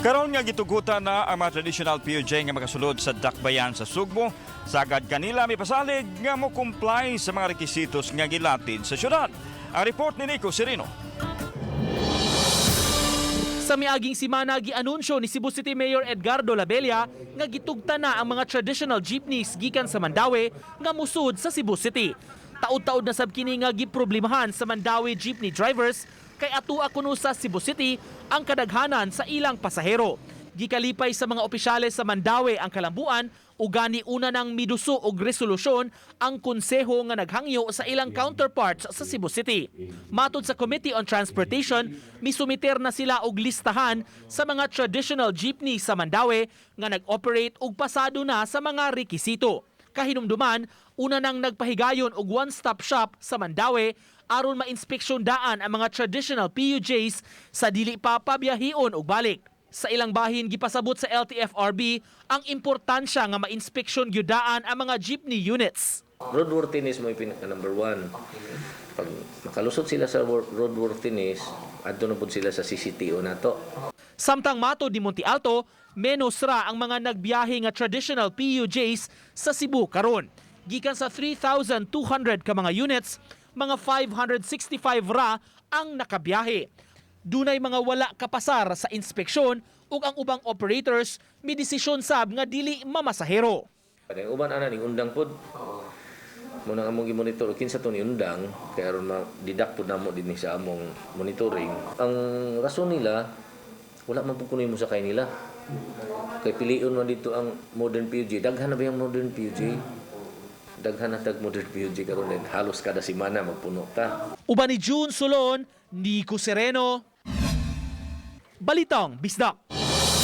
Karon nga gitugutan na ang mga traditional PUJ nga makasulod sa dakbayan sa Sugbo, sagad kanila mipasalig nga mo comply sa mga rekisitos nga gilatid sa syudad. Ang report ni Nico Sereno. Sa miaging simana, gianunsyo ni Cebu City Mayor Edgardo Labella nga gitugtan na ang mga traditional jeepneys gikan sa Mandaue nga musud sa Cebu City. Taud-taud na sab kini nga giproblemahan sa Mandaue jeepney drivers kay atua kuno sa Cebu City ang kadaghanan sa ilang pasahero. Gikalipay sa mga opisyales sa Mandaue ang kalambuan ug gani una nang miduso og resolusyon ang konseho nga naghangyo sa ilang counterparts sa Cebu City. Matod sa Committee on Transportation, misumiter na sila og listahan sa mga traditional jeepney sa Mandaue nga nag-operate og pasado na sa mga rekisito. Kahinumduman, una nang nagpahigayon og one-stop shop sa Mandaue aron mainspeksyon daan ang mga traditional PUJs sa dili pa pabiyahion og balik. Sa ilang bahin, gipasabot sa LTFRB ang importansya nga mainspeksyon gyud daan ang mga jeepney units. Roadworthiness mo yung pinaka number one. Pag makalusot sila sa roadworthiness, adto na pud sila sa CCTO nato. Samtang matod ni Monte Alto, menos ra ang mga nagbiyahe nga traditional PUJs sa Cebu karon. Gikan sa 3,200 ka mga units, mga 565 ra ang nakabiyahe. Dunay mga wala kapasar sa inspeksyon ug ang ubang operators midesisyon sab nga dili mamasahero. Ang uban ana ning undang pud. Mao nang among gi-monitor kinsa to ni undang kay aron ma-deduct pud namo dinhi sa among monitoring. Ang rason nila, wala man pud kuno mo sakay nila. Kay piliun man dito ang modern PUJ. Daghan na ba yung modern PUJ? Daghan na tag modern PUJ karon din. Halos kada semana magpuno ta. Uban ni June Solon, Nico Sereno, Balitang Bisdak.